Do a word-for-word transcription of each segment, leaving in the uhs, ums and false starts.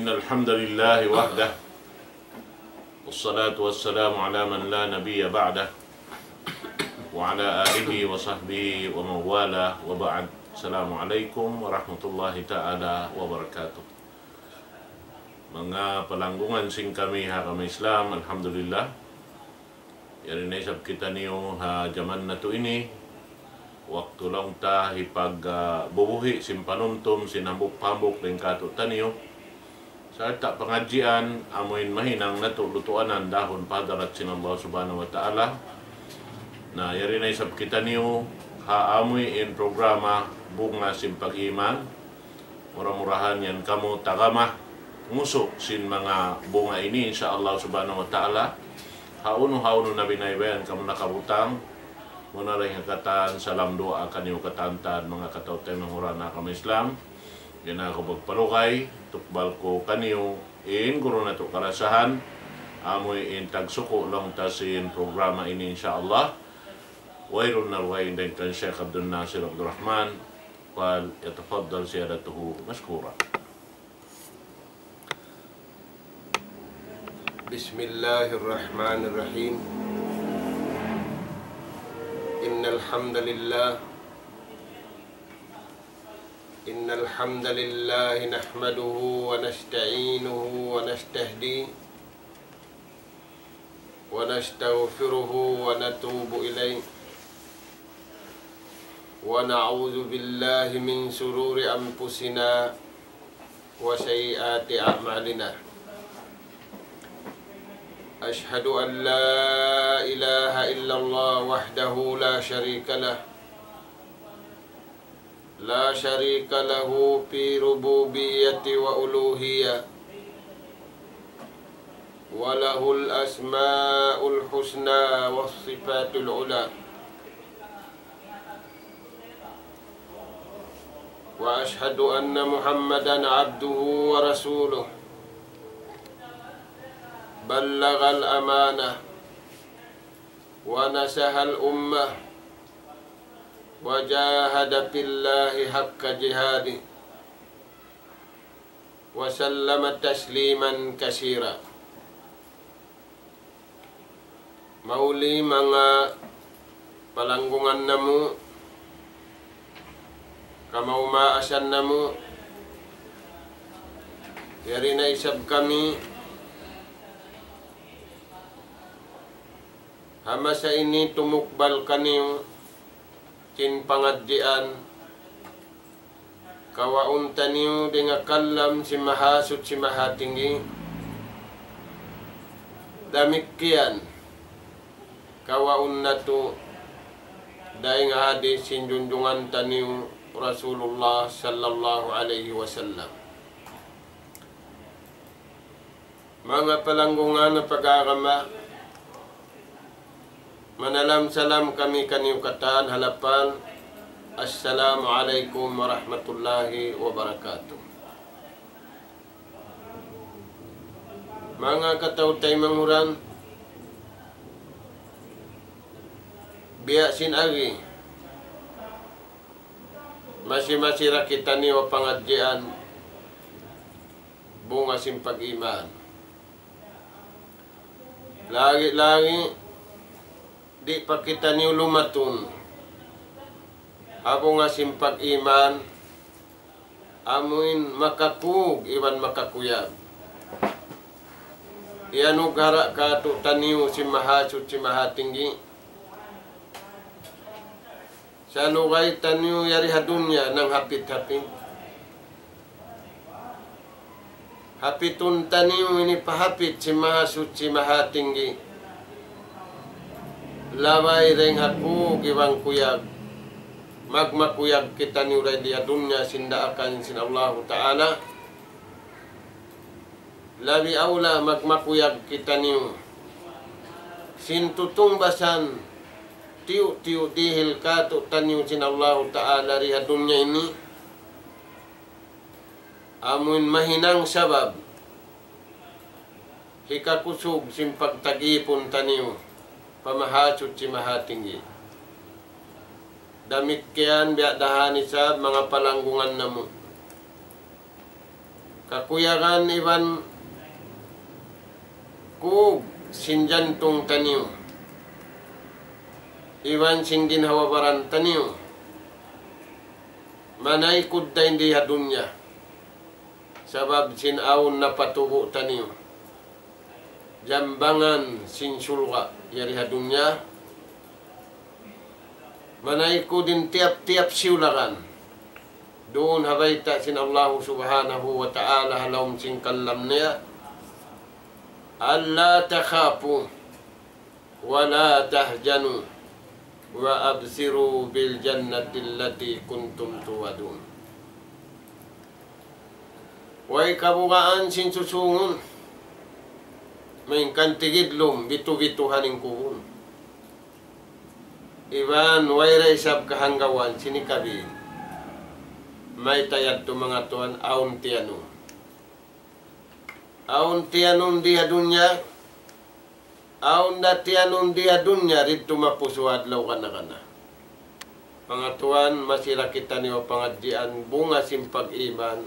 الحمد لله وحده، والصلاة والسلام على من لا نبي بعده، وعلى آله وصحبه ومن والاه، وبعد. السلام عليكم ورحمة الله تعالى وبركاته. Manga palanggungan sin kami ha agama Islam, alhamdulillah. Yari na isab kitaniyu ha jaman natu' ini, waktu laung ta hipag, ah, bubuhi' sin panumtum, sin hambuuk-hambuuk dayn kātu'niyu. Sarta' pangadjian, amuin mahinang natu' lutuanan dahun pa hadarat sin Allah Subhanahu wa Ta'ala. Na, yari na isab kitaniyu ha amuin programa Bunga sin Pag-iman. Mura-murahan yan kamu tagama ngusu' sin manga bunga ini, insya Allah Subhanahu wa Ta'ala. Hawnu-hawnu na biyaybayan kamu nakabutang, muna dayn ha katan salam duwaa kaniyu katan-katan manga kataw-taymanghuran ha agama Islam. Di' na aku magpalugay, tukbal ku kaniyu in guru natu' kalasahan, amuin tagsuku' laung ta sin programa ini, insya Allah. Wayruun na dugaing dayn kan Sheikh Abdul Nasir Abdul Rahman, فليتفضل سيادته مشكورا. بسم الله الرحمن الرحيم. إن الحمد لله، إن الحمد لله نحمده ونستعينه ونستهديه ونستغفره ونتوب إليه، ونعوذ بالله من شرور أنفسنا وسيئات أعمالنا. أشهد أن لا إله إلا الله وحده لا شريك له، لا شريك له في ربوبية وألوهية، وله الأسماء الحسنى والصفات العلى. وأشهد أن محمدا عبده ورسوله، بلغ الأمانة ونصح الأمة وجاهد في الله حق جهاده وسلم تسليما كثيرا. Mahuli manga palanggungan namu', kamaas-maasan namu', yari na isab kami ha masa ini tumukbal kaniyu sin pangadjian, kawaun taniyu dayn ha kalam sin Mahasuchi Mahatinggi. Damikkiyan kawaun natu' dayn ha hadith sin junjungan taniyu Rasulullah sallallahu alayhi wasallam. Manga palanggungan ha pag-agama, manalam salam kami kaniyu katan ha lapal, Assalamu alaykum warahmatullahi wabarakatuh. Manga kataw-taymanghuran, biya' sin agi, masi-masi ra kitaniyu ha pangadjian bunga sin pag-iman. Lagi'-lagi', di' pa kitaniyu lumatun ha bunga sin pag-iman, amuin makakug iban makakuyag. Iyanugara' kātu'niyu sin Mahasuchi Mahatinggi. Salugay taniyu yari ha dunya nanghapit-hapit. Hapitun taniyu ini pa hapit sin Mahasuchi Mahatinggi. Labay dayn ha kug iban kuyag. Magmakuyag kitaniyu dayn di ha dunya sin daakan sin Allahu Ta'ala. Labi awla magmakuyag kitaniyu sin tutungbasan tiyu'-tiyu' dihil kātu'niyu sin Allahu Ta'ala di ha dunya ini. Amuin mahinang sabab hikakusug sin pagtag-ipun taniyu pa Mahasuchi Mahatinggi. Damikkiyan biya' da ha ini isab manga palanggungan namu'. Kakuyagan iban kug sin jantung taniyu, iban sin ginhawa-baran taniyu, manaykud dayn di ha dunya, sabab sin awn na pa tubu' taniyu jambangan sin surga' yari ha dunya. Manaykud in tiyap-tiyap siyulagan. Duun ha bayta' sin Allahu Subhanahu wa Ta'ala ha lawm sin kalam niya, ألا تخافوا ولا تحزنوا وأبشروا بالجنة التي كنتم توعدون. Way kabugaan sin susūngun, malayngkan tigidlum, bitu'-bituhan in kubul. Iban way da isab kahanggawan sin hikabil. Mayta' yadtu manga tuwan, awn tiyanum. Awn tiyanum di ha dunya, awn da tiyanum di ha dunya, didtu mapusu adlaw kana-kana. Manga tuwan, masi ra kitaniyu pangadjian bunga sin pag-iman,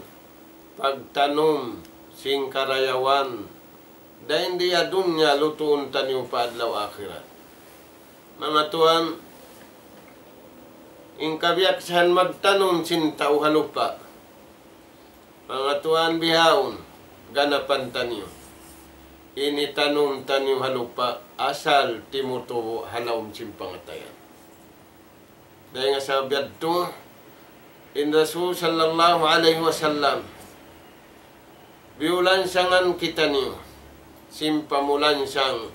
pagtanum sin karayawan, dayn di ha dunya lutuun taniyu pa adlaw akhirat. Manga tuwan, in kabiyaksahan magtanum sin tau ha lupa'. Manga tuwan, bihaun, ganapan taniyu. In hitanum taniyu ha lupa', asal timutubu' ha lawm sin pangatayan. Dayn ha sabab yadtu, in Rasul sallallahu alayhi wasallam, biyulansangan kitaniyu sin pamulansang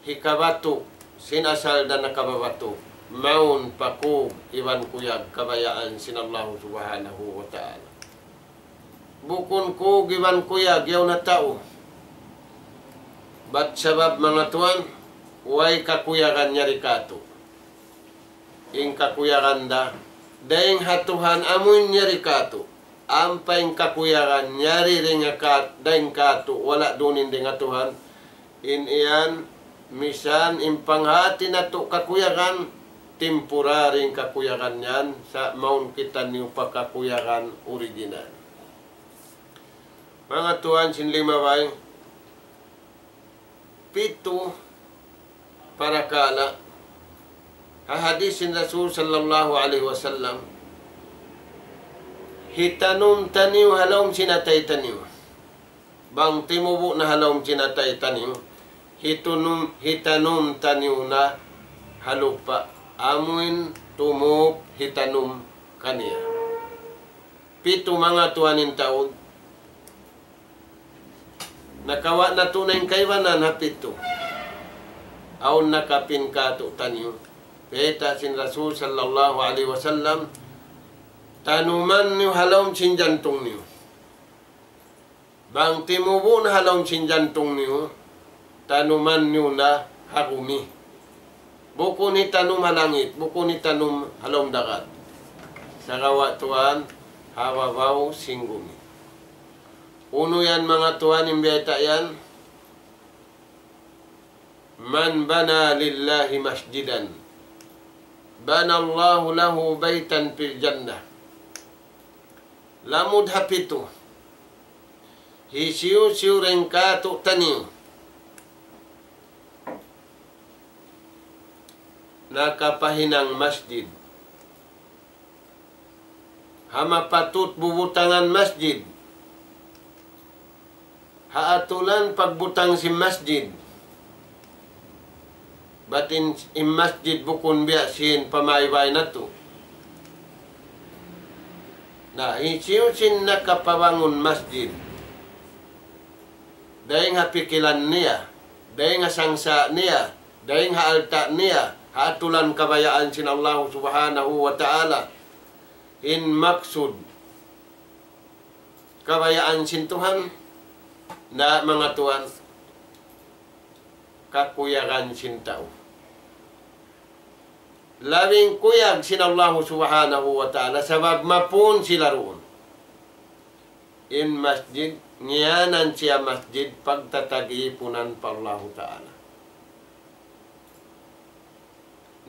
hikabatu' sin asal da nakababatu', mawn pa kug iban kuyag kabayaan sin Allahu Subhanahu wa Ta'ala. Bukun kug iban kuyag yaun ha tau. Bat sabab, manga tuwan, way kakuyagan yari kātu'. In kakuyagan da dayn ha Tuhan amuin yari kātu'. Ampa in kakuyagan yari dayn ha kat-, dayn kātu', wala' duun in dayn ha Tuhan. In yan, misan in panghati natu' kakuyagan, temporary in kakuyagan yan, sa' mawn kitaniyu pa kakuyagan original. Manga tuwan, sin limabay, pitu parakala'. Ha hadith sin Rasul sallallahu alayhi wasallam, hitanum taniyu ha lawm sin atay taniyu. Bang timubu' na ha lawm sin atay taniyu, hitunum-, hitanum taniyu na ha lupa', amuin tumup hitanum kaniya. Pitu, manga tuwan, in taud. Nakawa' natu' na in kaibanan ha pitu. Awn nakapin kātu'niyu. Bayta' sin Rasul sallallahu alayhi wasallam, tanuman niyu ha lawm sin jantung niyu. Bang timubu' na ha lawm sin jantung niyu, tanuman niyu na ha gumi. Bukun hitanum ha langit, bukun hitanum ha lawm dagat. Sagawa' tuwan ha babaw sin gumi. Unu yan, manga tuwan, in bayta' yan? من بنى لله مسجدا بنى الله له بيتا في الجنة. Lamud ha pitu. Hisiyu-siyu dayn kātu'niyu nakapahinang masjid, ha mapatut bubutangan masjid, ha atulan pagbutang sin masjid. Bat in, in masjid bukun biya' sin pamaybay natu'. Na, hisiyu-siyu in nakapabangun masjid, dayn ha pikilan niya, dayn ha sangsa' niya, dayn ha alta' niya, ha atulan kabayaan sin Allahu Subhanahu wa Ta'ala. In maksud, kabayaan sin Tuhan, na, manga tuwan, kakuyagan sin tau. Labi in kuyag sin Allahu Subhanahu wa Ta'ala, sabab mapun sila duun. In masjid, ngiyanan siya masjid, pagtatagipunan pa Allahu Ta'ala.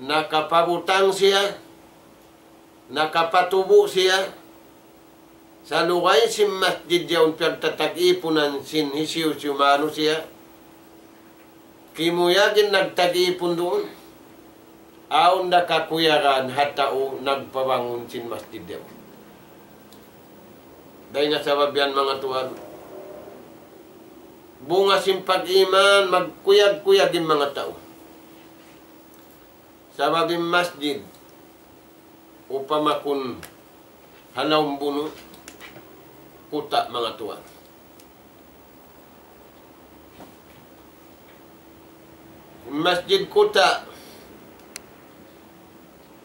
Nakapabutang siya, nakapatubu' siya, Salugay sin masjid yaun piyagtatag-ipunan sin hisiyu-siyu manusiya', kimuyag in nagtag-ipun duun, awn da kakuyagan ha tau nagpabangun sin masjid yaun. Dayn ha sabab yan, manga tuwan, bunga sin pag-iman, magkuyag-kuyag in manga tau. Sabab in masjid, upama kun ha lawm bunu', kuta', manga tuwan. In masjid kuta',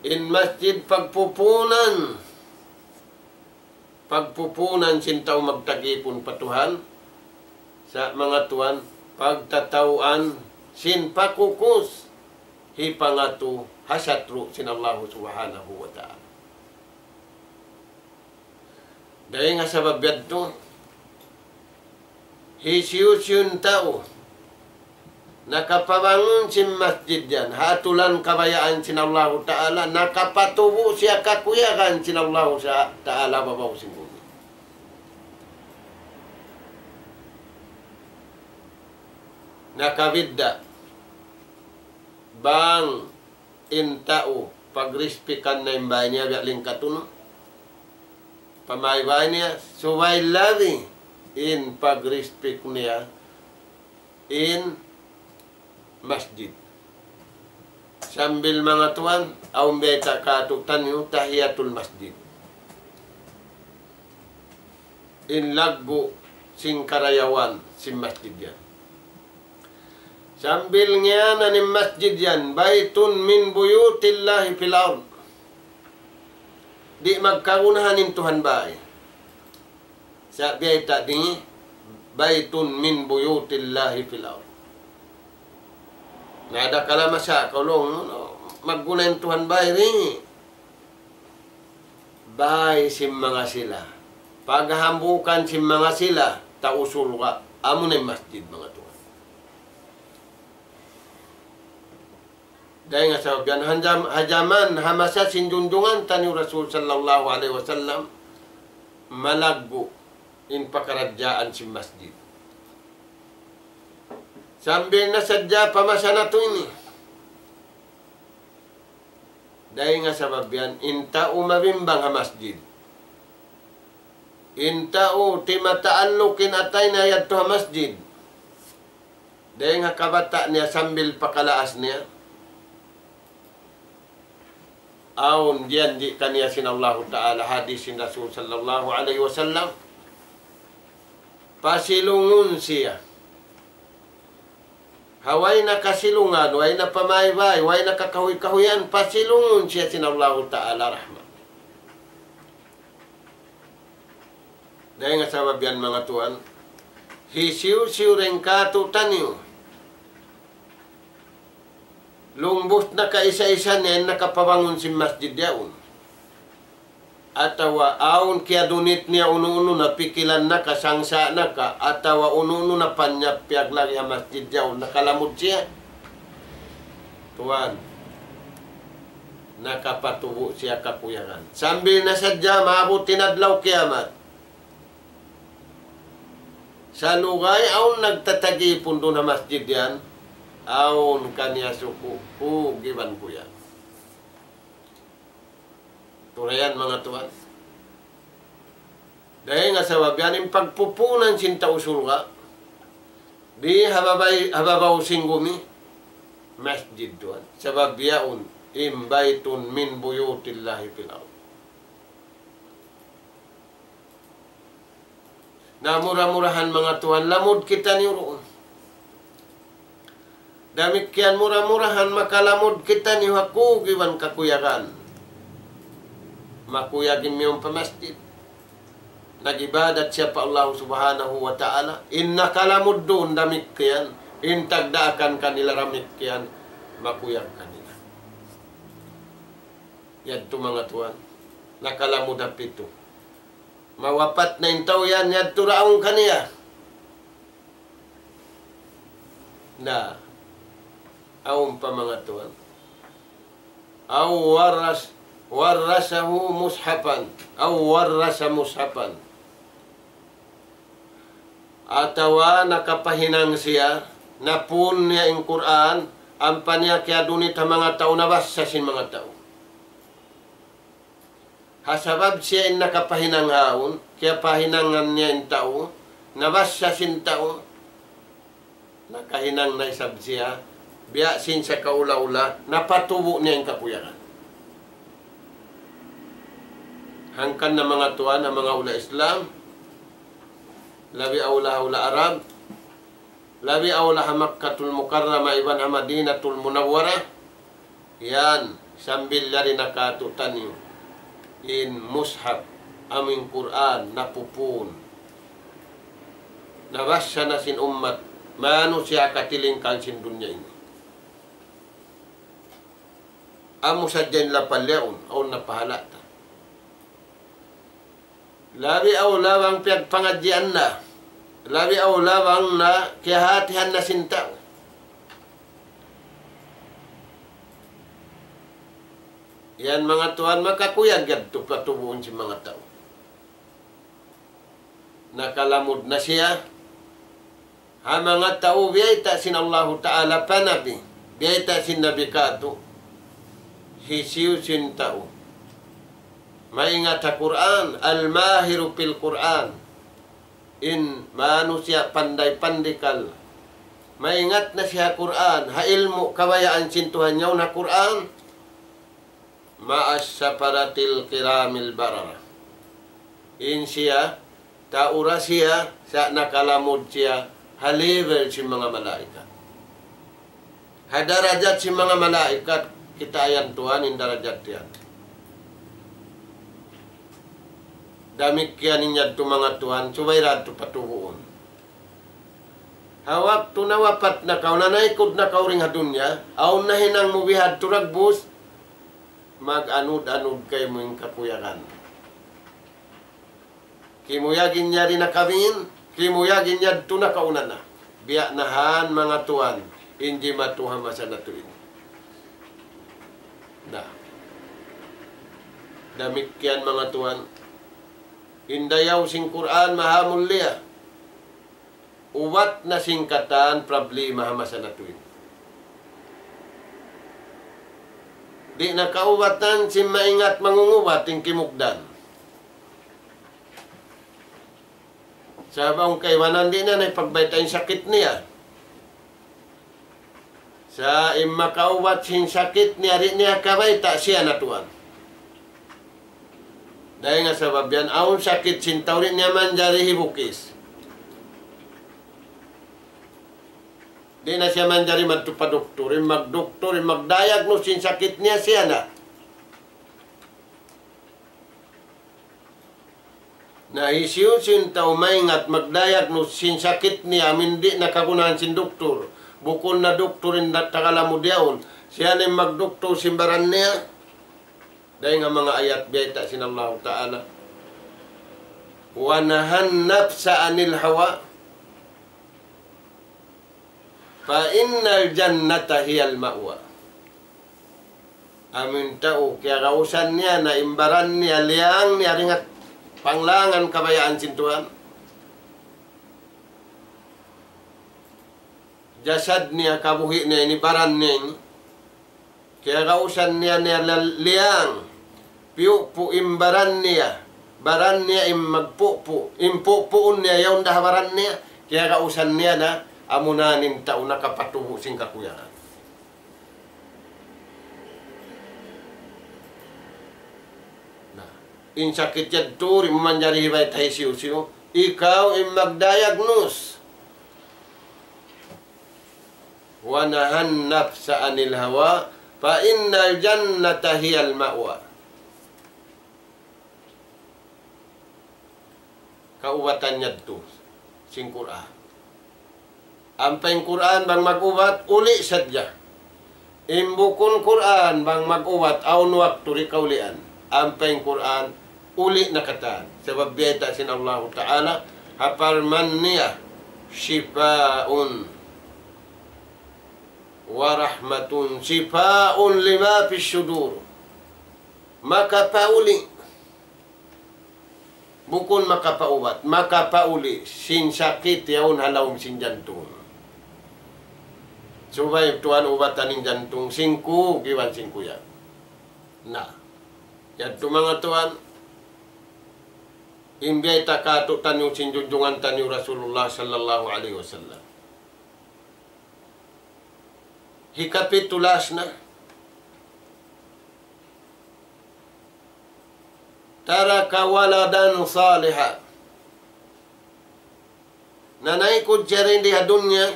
in masjid pagpupunan, pagpupunan sin tau magtag-ipun pa Tuhan, sa' manga tuwan, pagtataw'an sin pakukus hipangatu ha satru' sin Allahu Subhanahu wa Ta'ala. Dayn ha sabab yadtu, hisiyu-siyu in tau nakapabangun sin masjid yan ha atulan kabayaan sin Allahu Ta'ala, nakapatubu' siya kakuyagan sin Allahu sa-, Ta'ala babaw sin bumi. Nakabidda' bang in tau pagrispikan na in bāy niya biya' lingkatun, pamay bāy niya, subay labi in pagrispik niya in masjid. Sambil, manga tuwan, awn biyayta' kātu'niyu tahiyatul masjid. In laggu' sin karayawan sin masjid yan. Sambil ngiyanan in masjid yan, بيت من بيوت الله في الأرض. Di' magkagunahan in Tuhan bāy. Sa' biyayta' di, بيت من بيوت الله في الأرض. Na, da kala masa kaulung, magguna in Tuhan bāy di. Bāy sin manga sila. Paghambuukan sin manga sila, tau surga', amuna in masjid, manga tuwan. Dayn ha sabab yan, ha jam-, ha jaman, ha masa sin junjungan taniyu Rasul sallallahu alayhi wasallam, malaggu' in pakaradjaan sin masjid. Sambil na sadja pa masa natu' ini. Dayn ha sabab yan, in tau mabimbang ha masjid. In tau timata'alluk in atay niya yadtu ha masjid. Dayn ha kabata' niya sambil pa kalaas niya. Awn janji' kaniya sin Allahu Ta'ala, hadis sin Rasul sallallahu alayhi wasallam. Pasilungun siya. Ha way na kasilungan, way na pamaybay, way na kakahuy-kahuyan, pasilungun siya sin Allahu Ta'ala rahmat. Dayn ha sabab yan, manga tuwan, hisiyu-siyu dayn kātu'niyu, lungbus na kaisa-isa niya in nakapabangun sin masjid yaun. Atawa awn kiyadunit niya unu-unu na, pikilan na ka, sangsa' na ka, atawa unu-unu na panyapyag lagi' ha masjid yaun, nakalamud siya. Tuwan, nakapatubu' siya kakuyagan. Sambil na sadja maabut in adlaw kiyamat. Salugay awn nagtatag-ipun duun ha masjid yan, awn kaniya suku', kug iban kuyag. Turayan, manga tuwan. Dayn ha sabab yan in pagpupunan sin tau surga', di ha babay-, ha babaw sin gumi, masjid tuwan. Sabab yaun, in بيت من بيوت الله في الأرض. Na mura-murahan, manga tuwan, lamud kitaniyu duun. Damikkiyan mura-murahan makalamud kitaniyu ha kug iban kakuyagan. Makuyag in miyum pa masjid. Nag-ibadat siya pa Allah Subhanahu wa Ta'ala. In nakalamud duun damikkiyan. In tagdaakan kanila damikkiyan. Makuyag kanila. Yadtu, manga tuwan. Nakalamud ha pitu. Mawapat na in tau yan, yadtu ra awn kaniya. Na, awn pa, manga tuwan. أو ورث-، ورثه مصحفا، أو ورث مصحفا. Atawa nakapahinang siya, napun niya in Qur'an, ampa niya kiyadunit ha manga tau, nabassa sin manga tau. Ha sabab siya in nakapahinang haun, kiyapahinangan niya in tau, nabassa sin tau, nakahinang na isab siya, biya' sin sakaula-ula, napatubu' niya in kakuyagan. Hangkan na manga tuwan, ha manga hula' Islam, labi awla ha hula' Arab, labi awla ha Makkatul Mukarramah iban ha Madinatul Munawwarah, yan, sambil yari na kātu'niyu in mushaf, amuin Qur'an, napupun. Nabassa na sin ummat, manusiya' katilingkal sin dunya ini. Amu sadja in lapal yaun, awn na pahala' ta. Labi awla bang piyagpangadjian na. Labi awla bang na kiyahatihan na sin tau. Yan manga tuwan, makakuyag yadtu patubuun sin manga tau. Nakalamud na siya. Ha manga tau biyayta' sin Allahu Ta'ala pa Nabi, biyayta' sin Nabi katu', hisiyu-siyu in tau maingat ha Qur'an, al-mahiru fil Qur'an, in manusiya' panday pandikal, maingat na siya ha Qur'an, ha ilmu' kabayaan sin Tuhan yaun ha Qur'an, مع السفرة الكرام البررة. In siya, tau ra siya, sa' nakalamud siya, ha level sin manga malaikat. Ha darajat sin manga malaikat, kita' yan tuwan in darajat yan. Damikkiyan in yadtu manga tuwan, subay ra yadtu patubuun. Ha waktu nawapat na kaw, nanaykud na kaw dayn ha dunya, awn nahinang mu bihadtu dagbus, mag-anud-anud kaymu in kakuyagan. Kimuyag in yari na kami in, kimuyag in yadtu nakauna na. Biya' na han manga tuwan, in jimatu ha masa natu' ini. Na. Damikkiyan manga tuwan, in dayaw sin Qur'an mahamulliya. Ubat na sin katan problema ha masa natu' ini. Di' na kaubatan sin maingat mangungubat in kimugdan. Sabab awn kaibanan di' na na ipagbayta' in sakit niya. Sa' in makaubat sin sakit niya, di' niya kabayta' siya na tuwan. Dayn ha sabab yan, awn sakit sin tau di' niya manjari hibukis. Di' na siya manjari madtu pa doktor, in magdoktor, in magdiagnose sin sakit niya, siya na. Na hisiyu-siyu in tau maingat magdiagnose sin sakit niya amun di' na kagunahan sin doktor. Bukun na doktor in da-, tagalamud yaun. Siya na in magdoktor sin baran niya. Dayn ha manga ayat biyayta' sin Allahu Ta'ala. وَنَهَى النَّفْسَ عَنِ الْهَوَى فَإِنَّ الْجَنَّةَ هِيَ الْمَأْوَى. Amun tau kiyagausan niya na in baran niya, liyang niya dayn ha panglangan kabayaan sin Tuhan. Jasad niya, kabuhi' niya ini, baran niya ini. Kiyagausan niya, niya lal-, liyang. Piyupu' in baran niya. Baran niya in magpupu'. In pupuun niya, yaun da ha baran niya. Kiyagausan niya na, amuna in tau nakapatubu' sin kakuyagan. Na, in sakit yadtu, di' mu manjari hibayta' hisiyu-siyu. Ikaw in magdiagnose. وَنَهَى النَّفْسَ عَنِ الْهَوَى فَإِنَّ الْجَنَّةَ هِيَ الْمَأْوَى. Kaubatan yadtu sin Qur'an. Ampa in Qur'an bang mag-ubat, uli' sadja. In bukun Qur'an bang mag-ubat, awn waktu di' kaulian. Ampa in Qur'an, uli' na katan. Sabab biyayta' sin Allahu Ta'ala, ha parman niya, شِفَاءٌ وَرَحْمَةٌ شِفَاءٌ لِمَا فِي الصُّدُورِ. Makapauli'. Bukun makapaubat, makapauli' sin sakit yaun ha lawm sin jantung. Subay tuwan ubatan in jantung, sin kug iban sin kuyag. Na, yadtu manga tuwan, in biyayta' kātu'niyu sin junjungan taniyu Rasulullah sallallahu alayhi wasallam. Hikapitulas na. ترك ولدا صالحا. Nanaykud siya dayn di ha dunya,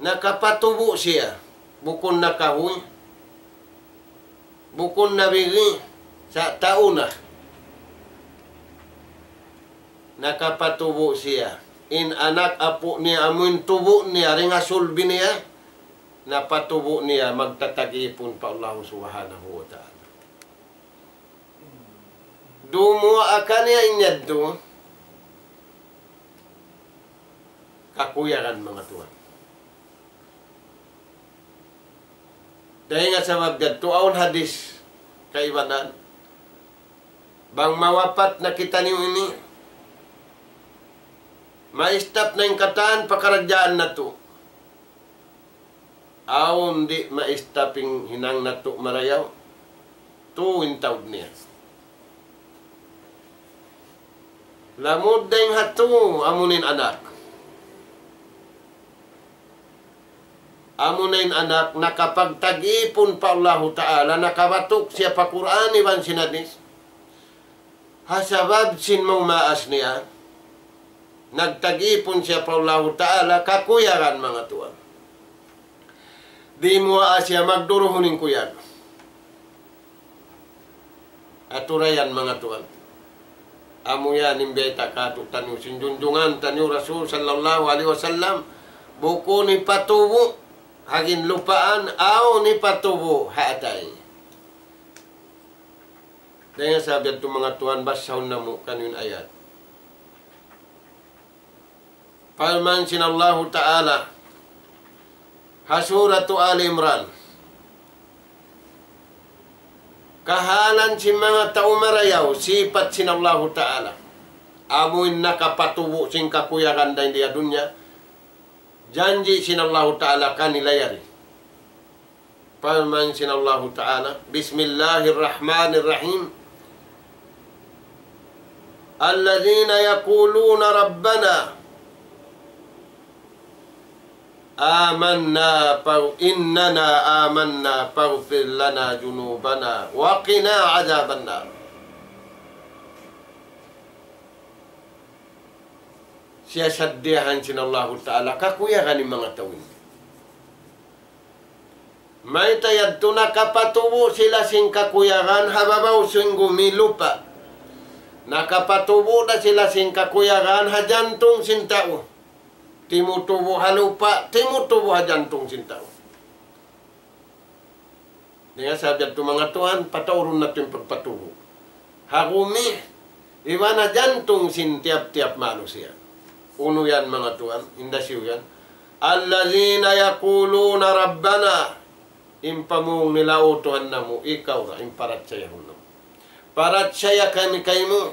nakapatubu' siya, bukun nakahuy, bukun nabigi, sa' tau na. Nakapatubu' siya. In anak apu' niya, amuin tubu' niya, dayn ha sulbi niya, napatubu' niya, magtatag-ipun pa Allahu Subhanahu wa Ta'ala. Dumuwaa kaniya in yadtu, kakuyagan manga tuwan. Dayn ha sabab yadtu awn hadis kaibanan. Bang mawapat na kitaniyu ini, ma-stop na in katan pakaradjaan natu'. Awn di' ma-stop in hinang natu' marayaw. Tū in taud niya. Lamud dayn ha tū, amuna in anak. Amuna in anak nakapagtag-ipun pa Allahu Ta'ala, nakabatuk siya pa Qur'an iban sin hadis. Ha sabab sin maas niya, nagtag-ipun siya pa Allahu Ta'ala, kakuyagan manga tuwan. Di' muwaa siya magduruhun in kuyag. Aturayan manga tuwan. Amu yan in biyayta' kātu'niyu sin junjungan taniyu Rasul sallallahu alayhi wasallam, bukun hipatubu' ha ginlupaan, awn hipatubu' ha atay. Dayn ha sabab yadtu manga tuwan, basahun namu' kaniyu in ayat. Parman sin Allahu Ta'ala ha Suratu Ali Imran. Kahalan sin manga tau marayaw, sipat sin Allahu Ta'ala. Amuin nakapatubu' sin kakuyagan dayn di ha dunya. Janji' sin Allahu Ta'ala kanila yari. Parman sin Allahu Ta'ala, بسم الله الرحمن الرحيم. الذين يقولون ربنا آمنا فاغ-، إننا آمنا فاغفر لنا ذنوبنا وقنا عذاب النار. Siyasaddiyahan sin Allahu Ta'ala kakuyagan in manga tau ini. Mayta' yadtu? Nakapatubu' sila sin kakuyagan ha babaw sin gumi lupa'. Nakapatubu' da sila sin kakuyagan ha jantung sin tau. Timutubu' ha lupa', timutubu' ha jantung sin tau. Dayn ha sabab yadtu manga tuwan, pataurun natu' in pagpatubu' ha gumi iban ha jantung sin tiyap-tiyap manusiya'. Unu yan manga tuwan, in hisiyu yan? الذين يقولون ربنا. In pamung nila, "O Tuhan namu', ikaw ra in parachayahun namu'. Parachaya kami kaymu.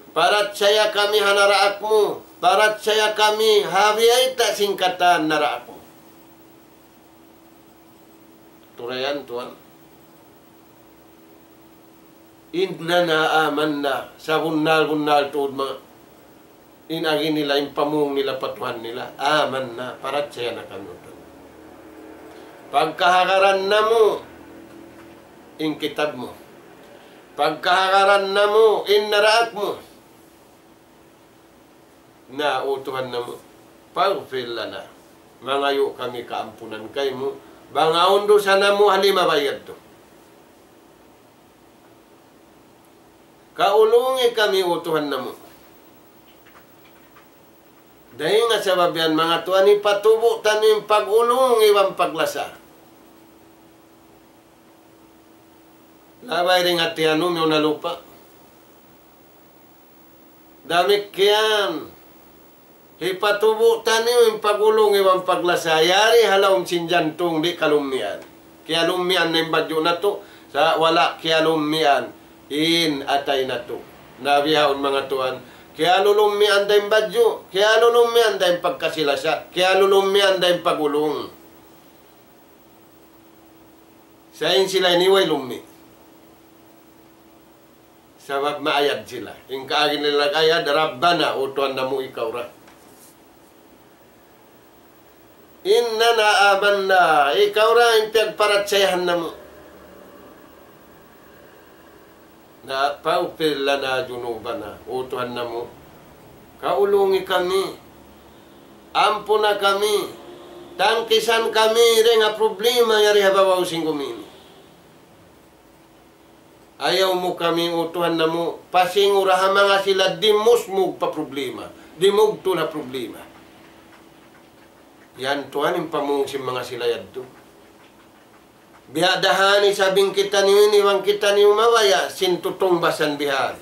Parachaya kami ha naraak mu. Parachaya kami ha biyayta' sin katan naraak mu." Turayan tuwan. إننا آمنا, sabunnal-bunnal tuud ma-, in agi nila, in pamung nila pa Tuhan nila, آمنا, parachaya na kami, O Tuhan. Pagkahagaran namu' in kitab mu. Pagkahagaran namu' in naraak mu. Na, O Tuhan namu', فاغفر لنا. Mangayu' kami kaampunan kaymu, bang awn dusa namu' ha limabay yadtu. Kaulungi kami, O Tuhan namu'. Dayn ha sabab yan, manga tuwan, hipatubu' taniyu in pag-ulung iban paglasa. Labay dayn ha tiyanum yaun ha lupa'. Damikkiyan, hipatubu' taniyu in pag-ulung iban paglasa yari ha lawm sin jantung, di' kalummian. Kiyalummian na in badju' natu', sa' wala' kiyalummian in atay natu'. Na bihaun manga tuwan, kiyalulummian da in badju', kiyalulummian da in pagkasi-lasa, kiyalulummian da in pag-ulung. Sa' in sila ini way lummi'. Sabab maayad sila. In kaagi nila nag-ayad, "Rabbana, O Tuhan namu', ikaw ra. Innana amanna, ikaw ra in piyagparachayahan namu'. Na, faghfir lana dhunubana, O Tuhan namu', kaulungi kami, ampuna kami, tangkisan kami dayn ha problema yari ha babaw sin gumi ini. Ayaw mu kami, O Tuhan namu', pasingura ha manga sila dimusmug pa problema, dimugtul ha problema." Yan tuwan in pamung sin manga sila yadtu. Biya' da han isab in kitaniyu ini, bang kitaniyu mabaya' sin tutungbasan bihan.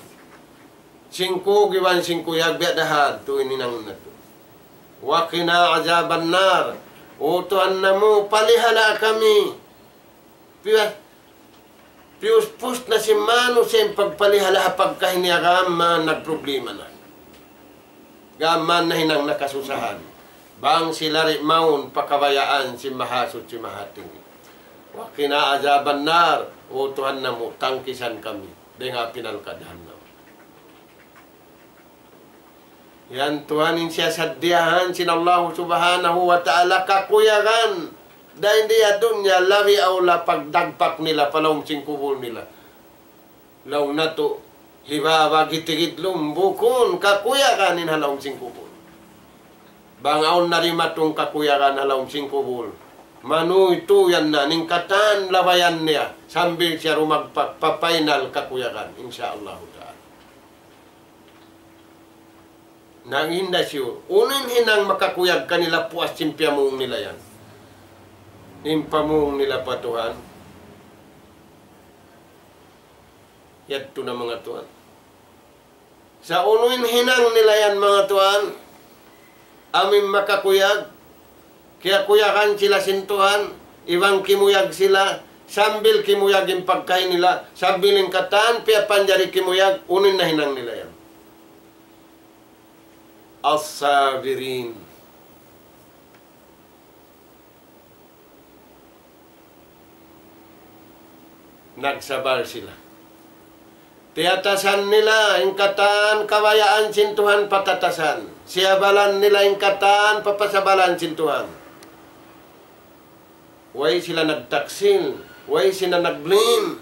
Sin kug iban sin kuyag, biya' da han tuud in hinangun natu'. وقنا عذاب النار. O Tuhan namu', palihala kami. Piya-, piyuspus na sin manusiya' in pagpalihala ha pagkahi niya, gam mayan nagproblema na. Gam mayan nahinang na kasusahan. Bang sila di' mawn pa kabayaan sin Mahasuchi Mahatinggi. وقنا عذاب النار. O Tuhan namu', tangkisan kami dayn ha api narka' jahannam. Yan tuwan in siyasaddiyahan sin Allahu Subhanahu wa Ta'ala kakuyagan. Dayn di ha dunya labi awla pagdagpak nila pa lawm sin kubul nila. Laung natu', hibabag hitigid lum, bukun kakuyagan in ha lawm sin kubul. Bang awn na dimatung kakuyagan ha lawm sin kubul, manuytuy yan na, in katan labayan niya, sambil siya rumagpak pa final kakuyagan, insya Allahu ta'ala. Na in hisiyu, unu in hinang makakuyag kanila puas sin piyamung nila yan. In pamung nila pa Tuhan. Yadtu na manga tuwan. Sa' unu in hinang nila yan manga tuwan, amu in makakuyag, kiyakuyagan sila sin Tuhan, iban kimuyag sila, sambil kimuyag in pagkahi nila, sambil in katan piyapanjari kimuyag, unu in nahinang nila yan. الصابرين. Nagsabar sila. Tiyatasan nila in katan kabayaan sin Tuhan patatasan. Siyabalan nila in katan papasabalan sin Tuhan. Way sila nagtaksil, way sila nag-blame.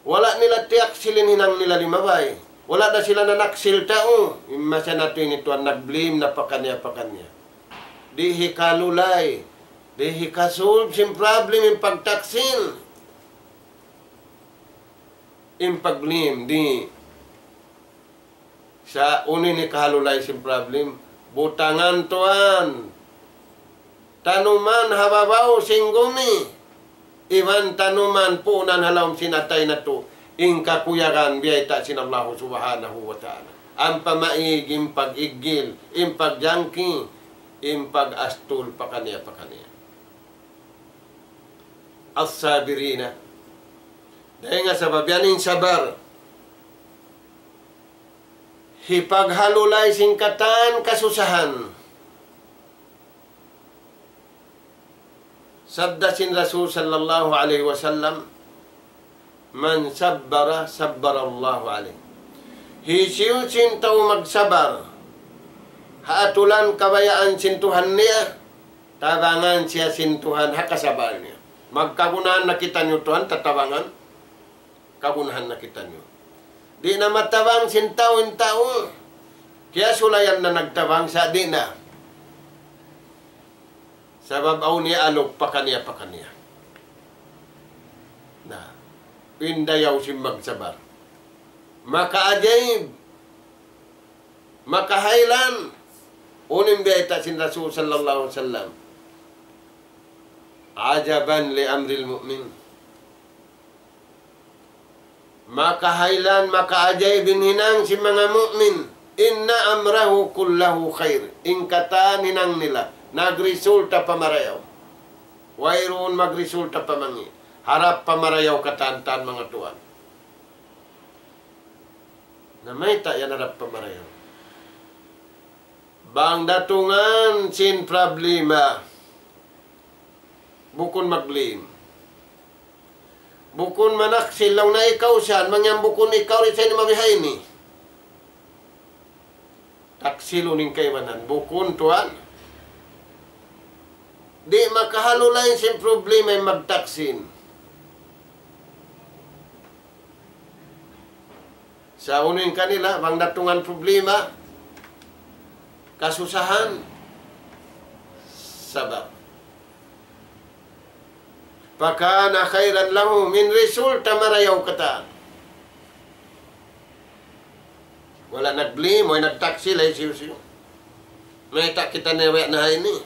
Wala' nila tiyaksil in hinang nila limabay. Wala' da sila nanaksil tau. In masa natu' ini tuwan nag-blame na pakaniya-pakaniya. Di' hikalulay. Di' hikasolve sin problem in pagtaksil. In pag-blame, di'. Sa' unu in hikalulay sin problem? Butangan tuwan. Tanuman ha babaw sin gumi. Iban tanuman puunan ha lawm sin atay natu'. In kakuyagan biyayta' sin Allahu Subhanahu wa Ta'ala. Ampa maig in pag-iggil, in pagjangki, in pag-astul pakaniya-pakaniya. الصابرين. Dayn ha sabab yan in sabar. Hipaghalulay sin katan kasusahan. Sabda sin Rasul sallallahu alayhi wasallam, من صبر صبر الله عليه. Hisiyu-siyu in tau magsabar ha atulan kabayaan sin Tuhan niya, tabangan siya sin Tuhan ha kasabal niya. Magkagunahan na kitaniyu tuwan tatabangan, kagunahan na kitaniyu. Di' na matabang sin tau in tau. Kiyasulayan na nagtabang sa' di' na. Sabab awn iyaaluk pakaniya-pakaniya. Na, in dayaw sin magsabar. Makaajaib, makahaylan. Unu in biyayta' sin Rasul sallallahu alayhi wasallam. عجبا لأمر المؤمن. Makahaylan, makaajaib in hinang sin manga mu'min. إن أمره كله خير. In katan hinang nila, nagresulta pa marayaw. Wayruun magresulta pa mangi'. Harap pa marayaw katan-katan manga tuwan. Na mayta' yan harap pa marayaw? Bang datungan sin problema, bukun mag-blame. Bukun manaksil, laung na ikaw siya, mangyam bukun ikaw ri siya ini mabihaini. Taksilun in kaibanan, bukun tuwan. Di' makahalu lain sin problema in magtaksil. Sa' unu in kanila, bang datungan problema, kasusahan, sabar. فكان خيرا لهم, in resulta marayaw katan. Wala' nag-blame, way nagtaksil, ay siyu-siyu. Mayta' kita niya way na ini.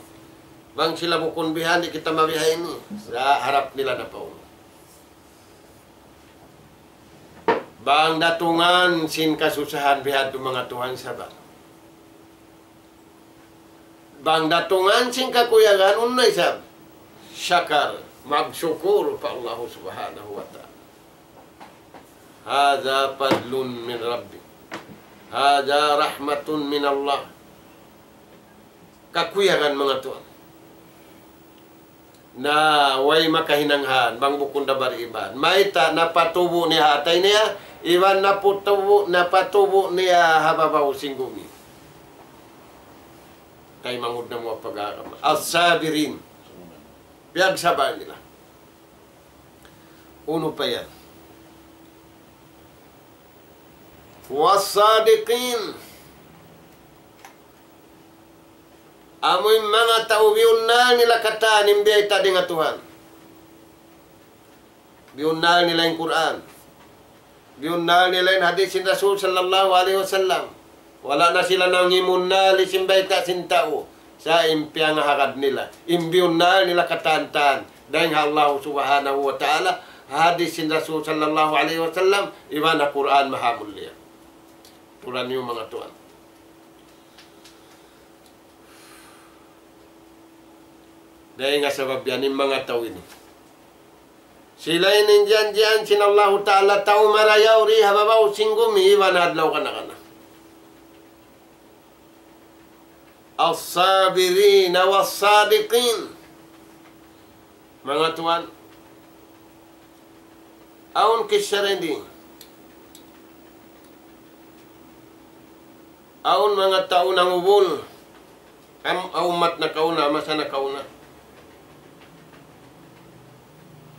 Bang sila bukun bihan, di' kita mabihaini. Sa' harap nila na pa unu. Bang datungan sin kasusahan bihadtu manga tuwan, sabar. Bang datungan sin kakuyagan, unu na isab? Shakar, magsukur pa Allahu Subhanahu wa Ta'ala. هذا فضل من ربي. هذا رحمة من الله. Kakuyagan manga tuwan. Na way makahinang han, bang bukun da bariman. Mayta' napatubu' niya ha atay niya, iban napatubu', napatubu' niya ha babaw sin gumi. Taymanghud namu' pag-agama. الصابرين. Piyagsabaran nila. Unu pa yan? والصادقين. Amu in manga tau biyunnal nila katan in biyayta' dayn ha Tuhan. Biyunnal nila in Qur'an. Biyunnal nila in hadith sin Rasul sallallahu alayhi wasallam. Wala' na sila nangimunnal sin bayta' sin tau. Sa' in piyangahagad nila, in biyunnal nila katan-katan dayn ha Allah Subhanahu wa Ta'ala, hadith sin Rasul sallallahu alayhi wasallam, iban ha Qur'an mahamulliya. Turan niyu manga tuwan. Dayn ha sabab yan in manga tau ini, sila ini in janjian sin Allahu Ta'ala tau marayaw di ha babaw sin gumi iban ha adlaw kana-kana. الصابرين والصادقين. Manga tuwan, awn kissa dayn di. Awn manga tau nangubul. Am-, awn ummat nakauna, masa nakauna.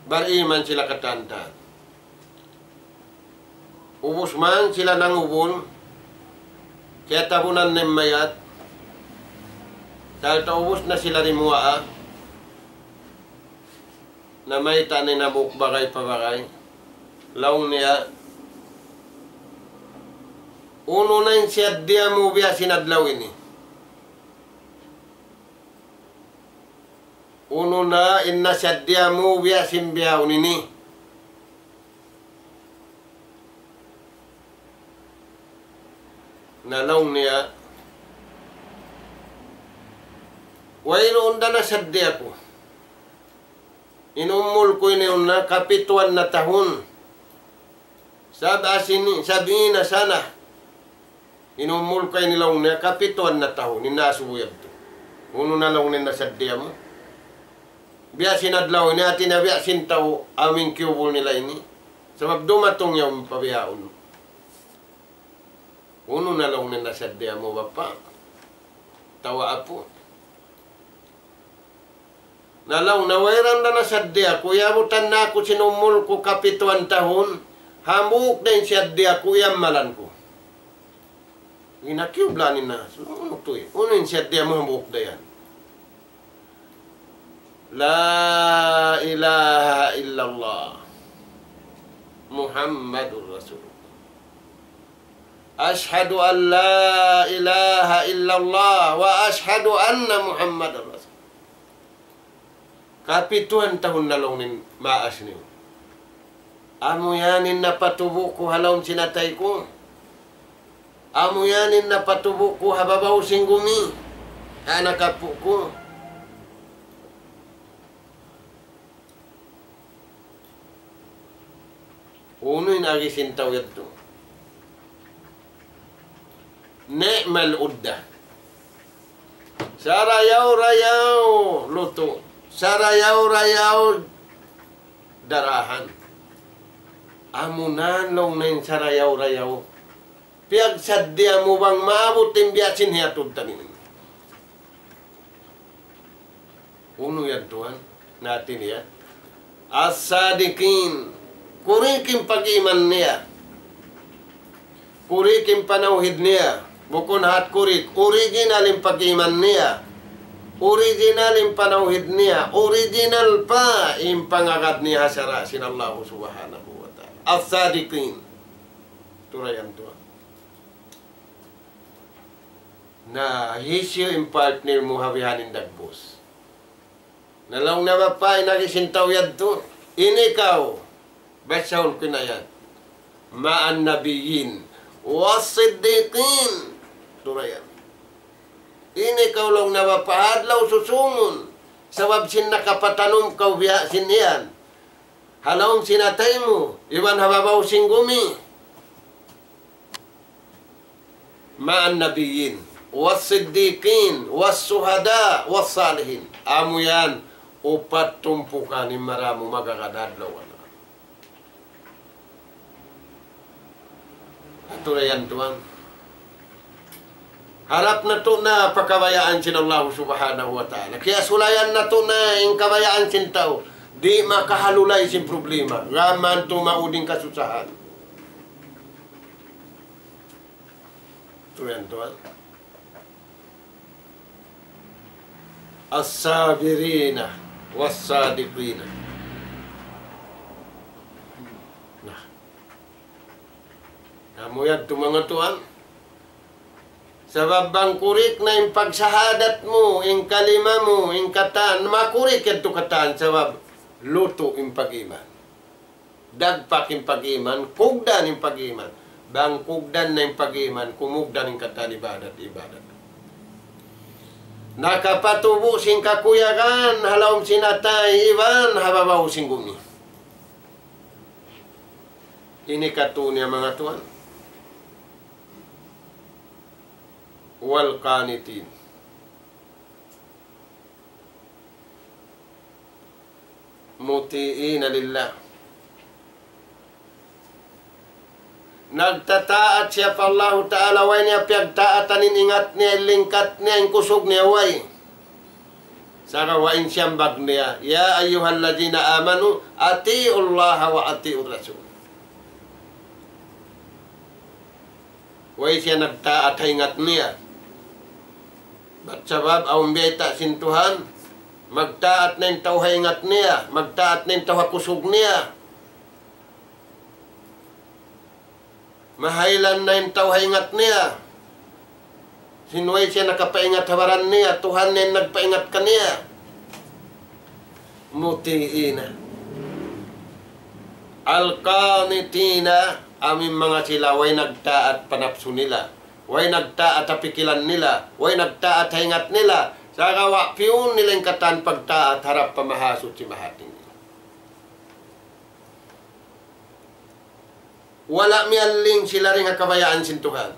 Bariman sila katan-katan. Ubus man sila nangubul, kiyatabunan na in mayat, sarta' ubus na sila dimuwaa, na mayta' na in hambuuk bagay pa bagay. Laung niya, unu na in siyaddiya mu biya' sin adlaw ini? Unu na in nasaddiya mu biya' sin bihaun ini? Na laung niya, wayruun da nasaddiya ku. In umul ku ini unu na, kapituan na tahun. سبع سنين، سبعين سنة. In umul ku ini laung niya, kapituan na tahun, in nasubu yadtu. Unu na laung niya in nasaddiya mu? Biya' sin adlaw ini, hati niya biya' sin tau amu in kiyubul nila ini. Sabab dumatung yaun pa bihaun. Unu na laung niya in nasaddiya mu, bapa'? Atawa apu'? Na laung niya, wayruun da nasaddiya ku, iyabutan na aku sin umul ku kapituan tahun, hambuuk da in siyaddiya ku, iyammalan ku. Ginakiyublan in nas, unu tuud, unu in siyaddiya mu hambuuk da yan? لا إله إلا الله محمد رسول الله. أشهد أن لا إله إلا الله وأشهد أن محمدا رسول الله. Kapituan tahun na laung niya in maas niyu. Amu yan in napatubu' ku ha lawm sin atay ku. Amu yan in napatubu' ku ha babaw sin gumi. Ha anak apu' ku. Unu in agi sin tau yadtu? نعم العدة. Sarayaw-rayaw lutu'. Sarayaw-rayaw darahan. Amu na laung niya in sarayaw-rayaw. Piyagsaddiya mu bang maabut in biya' sin hiyatud taniyu. Unu yan tuwan? Nati niya. As-sadiqin. Kurik in pag-iman niya. Kurik in panawhid niya. Bukun hat kurik. Original in pag-iman niya. Original in panawhid niya. Original pa in pangagad niya ha sara' sin Allahu Subhanahu wa Ta'ala. As-sadiqin. Turayan tuwan. Na hisiyu in partner mu ha bihaini dagbus? Na laung niya, bapa', in agi sin tau yadtu, in ikaw, basahun ku in ayat. مع النبيين والصديقين. Turayan. In ikaw laung niya, bapa', ha adlaw susungun. Sabab sin nakapatanum kaw biya' sin yan. Ha lawm sin atay mu, iban ha babaw sin gumi. مع النبيين والصديقين والشهداء والصالحين. Amu yan, upat tumpukan in marayaw magagad ha adlaw. Atu na yan, tuwan. Harap natu' na pa kabayaan sin Allah Subhanahu wa Ta'ala. Kiyasulayan natu' na in kabayaan sin tau. Di' makahalulay sin problema. Gām man tuud mauding kasusahan. Tuwan, tuwan. الصابرين والصادقين. Na. Amu yadtu, manga tuwan. Sabab bang kurik na in pagsahadat mu, in kalima mu, in katan, makurik yadtu katan, sabab lutu' in pag-iman. Dagpak in pag-iman, kugdan in pag-iman. Bang kugdan na in pag-iman, kumugdan in katan ibadat, ibadat. Nakapatubu' sin kakuyagan, ha lawm sin atay, iban ha babaw sin gumi. Ini katu' niya, manga tuwan. والقانتين. مطيعين لله. Nagtataat siya pa Allahu Ta'ala, way niya piyagtaatan in ingat niya, in lingkat niya, in kusug niya, way. Sagawa' in siyambag niya, يا أيها الذين آمنوا أطيعوا الله وأطيعوا الرسول. Way siya nagtaat ha ingat niya. Bat sabab awn biyayta' sin Tuhan, magtaat na in tau ha ingat niya, magtaat na in tau ha kusug niya. Mahaylan na in tau ha ingat niya. Sin way siya nakapaingat ha baran niya, Tuhan na in nagpaingat kaniya. مطيعين. القانتين, amu in manga sila way nagtaat pa napsu nila, way nagtaat ha pikilan nila, way nagtaat ha ingat nila, sagawa' piyun nila in katan pagtaat harap pa Mahasuchi Mahatinggi. Wala' miyalling sila dayn ha kabayaan sin Tuhan.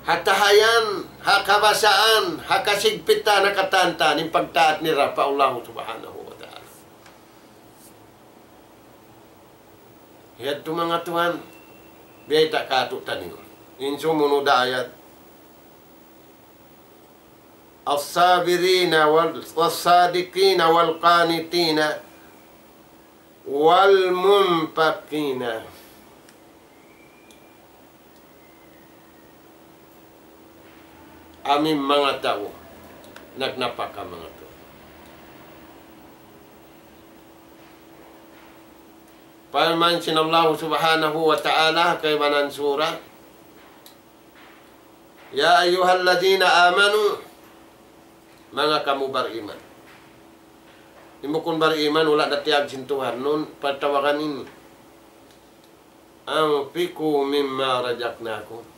Ha tahayan, ha kabasaan, ha kasigpitan, ha katantan, in pagtaat nila pa Allahu Subhanahu wa Ta'ala. Yadtu manga tuwan, biyayta' kātu'niyu. In sumunud ayat. الصابرين وال-، والصادقين والقانتين والمنفقين. Amu in manga tau nagnapaka, manga tau. Parman sin Allahu Subhanahu wa Ta'ala, kaibanan sura, يا أيها الذين آمنوا, manga kamu bariman. In bukun bariman, wala' da tiyag sin Tuhan, nun, patawagan ini. أنفقوا مما رزقناكم.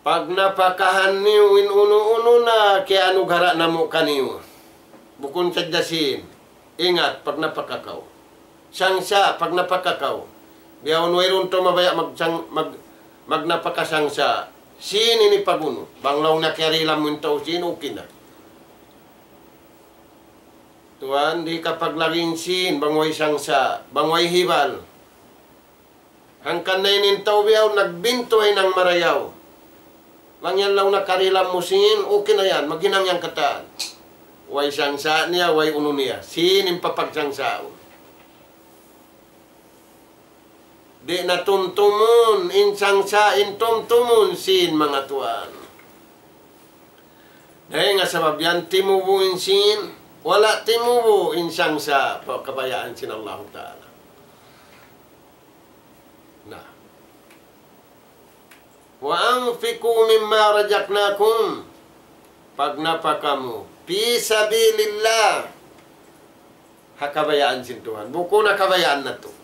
Pagnapakahan niyu in unu-unu na kiyaanugara' namu' kaniyu. Bukun sadja sīn. Ingat, pagnapaka kaw. Sangsa', pagnapaka kaw. Bihaun wayruun tau mabaya' magsang-, mag-, magnapaka sangsa'. Sīn ini pag'unu. Bang laung na kiyarihilan mu in tau sīn, okay na. Tuwan, di' kapaglagin sīn, bang way sangsa', bang way hibal. Hangkan na ini in tau bihaun nagbintu hinang marayaw. Bang yan laung na karihilan mu sīn, okay na yan, maghinang yan katan. Way sangsa' niya, way unu niya. Sīn in papagsangsaun. Di' na tumtumun, in sangsa' in tumtumun sīn manga tuwan. Dayn ha sabab yan timubu' in sīn, wala' timubu' in sangsa' pa kabayaan sin Allahu Ta'ala. Na. وأنفقوا مما رزقناكم. Pagnapaka kamu. في سبيل الله. Ha kabayaan sin Tuhan. Bukun ha kabayaan natu'.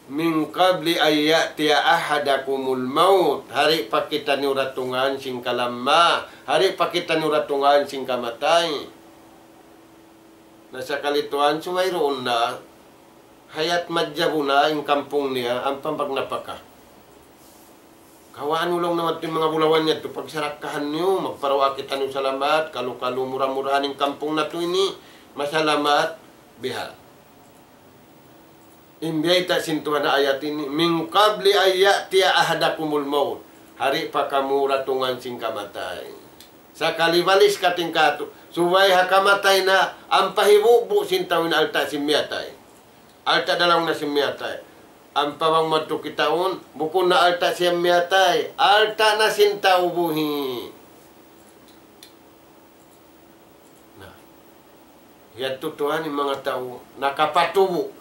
من قبل أن يأتي أحدكم الموت. Hari pa kitaniyu datungan sin kalamma. Hari pa kitaniyu datungan sin kamatay. Na sakali tuwan, subay duun na, hayat madjabu na in kampung niya, ampa magnapaka. Kawaan laung na madtu in manga bulawan niya tu, pagsarakkahan niyu, magparawa' kitaniyu salamat, kalu-kalu mura-murahan in kampung natu' ini, masalamat, biha'. In biyayta' sin Tuhan ha ayat ini, من قبل أن يأتي أحدكم الموت. Hari pa kamu datungan sin kamatay. Sakali balis kating katu', subay ha kamatay na, ampa hibubu' sin tau in alta' sin miyatay. Alta' da laung na sin miyatay. Ampa bang madtu kitaun, bukun na alta' sin miyatay. Alta' na sin tau buhi'. Na. Yadtu tuwan in manga tau nakapatubu'.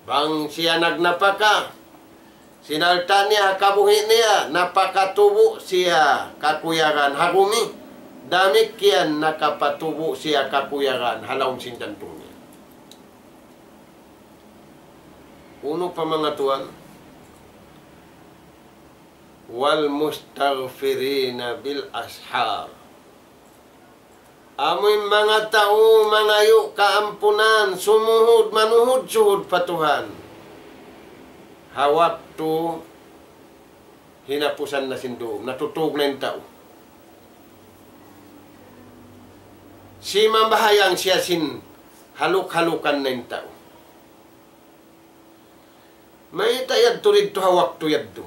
Bang siya nagnapaka sin alta' niya ha kabuhi' niya, napakatubu' siya kakuyagan ha gumi, damikkiyan nakapatubu' siya kakuyagan ha lawm sin jantung niya. Unu pa manga tuwan? والمستغفرين بالأسحار. Amu in manga tau mangayu' kaampunan, sumuhud, manuhud-suhud pa Tuhan. Ha waktu hinapusan na sin dum, natutug na in tau. Simambahayang siya sin haluk-halukan na in tau. Mayta' yadtu didtu ha waktu yadtu?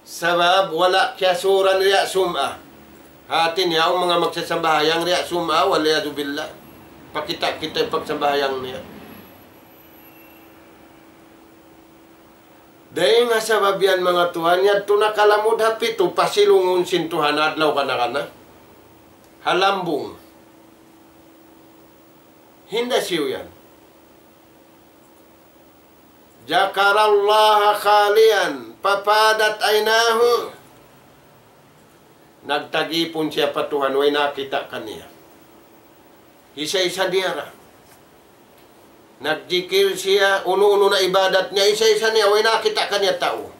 Sabab wala' kiyasuran riya' sum'a. Hati niya, awn manga magsasambahayang riya' sum'a, wal iyadhu billah. Pakita'-kita' in pagsambahayang niya. Dayn ha sabab yan manga tuwan, yadtu nakalamud ha pitu, pasilungun sin Tuhan adlaw kana-kana. Ha lambung. Hinda siyu yan. ذكر الله خاليا ففاضت عيناه. Nagtagipun siya pa Tuhan, way nakakita' kaniya. Isa-isa niya ra. Nagjikil siya, unu-unu na ibadat niya, isa-isa niya, way nakakita' kaniya tau.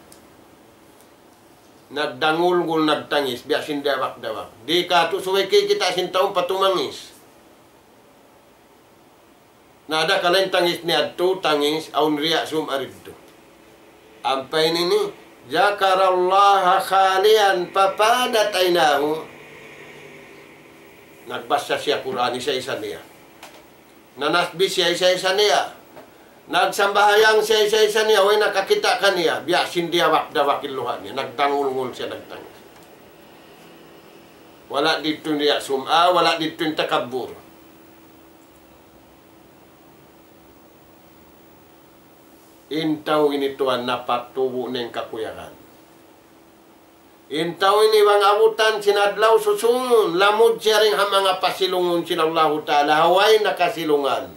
Nagdangulngul, nagtangis, biya' sin dawak-dawak. Di' katu' subay kikita' sin tau pa tumangis. Na, da kalain tangis niya yadtu, tangis, awn riya' sum'a didtu. Ampa ini ini, ذكر الله خاليا ففاضت عيناه. Nagbasa siya Qur'an, isa-isa niya. Nanasbih siya, isa-isa niya. Nagsambahayang siya, isa-isa niya. Way nakakita' kaniya. Biya' sin diyawak-dawak in luha' niya. Nagdangulngul siya, nagtangis. Wala' didtu in riya' sum'a, wala' didtu in takabbur. In tau ini tuwan napatubu' na in kakuyagan. In tau ini bang abutan sin adlaw susūngun, lamud siya dayn ha manga pasilungun sin Allahu Ta'ala, ha way nakasilungan.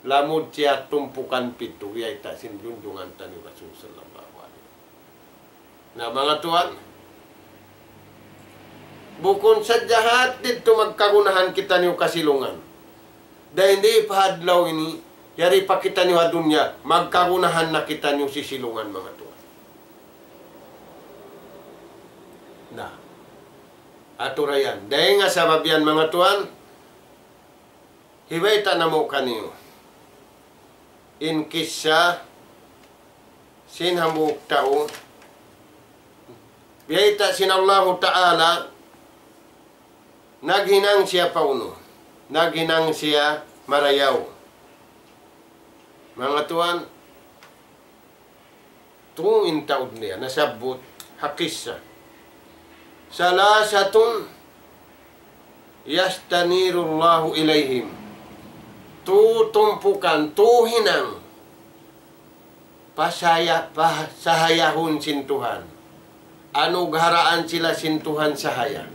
Lamud siya tumpukan pitu, biyayta' sin junjungan taniyu Rasul sallallahu alayhi wasallam. Na, manga tuwan, bukun sadja hat didtu magkagunahan kitaniyu kasilungan. Dayn di pa adlaw ini, yari pa kitaniyu ha dunya, magkagunahan na kitaniyu sisilungan, manga tuwan. Na, atura yan. Dayn ha sabab yan, manga tuwan, hibayta' namu' kaniyu. in kissa sin hambuuk tau, biyayta' sin Allahu Ta'ala, naghinang siya pa unu, naghinang siya marayaw. Manga tuwan, tū in taud niya, nasabbut ha kissa. ثلاثة يستنير الله إليهم. Tū tumpukan, tū hinang. Pasaya-, pasahayahun sin Tuhan. Anugharaan sila sin Tuhan sahaya.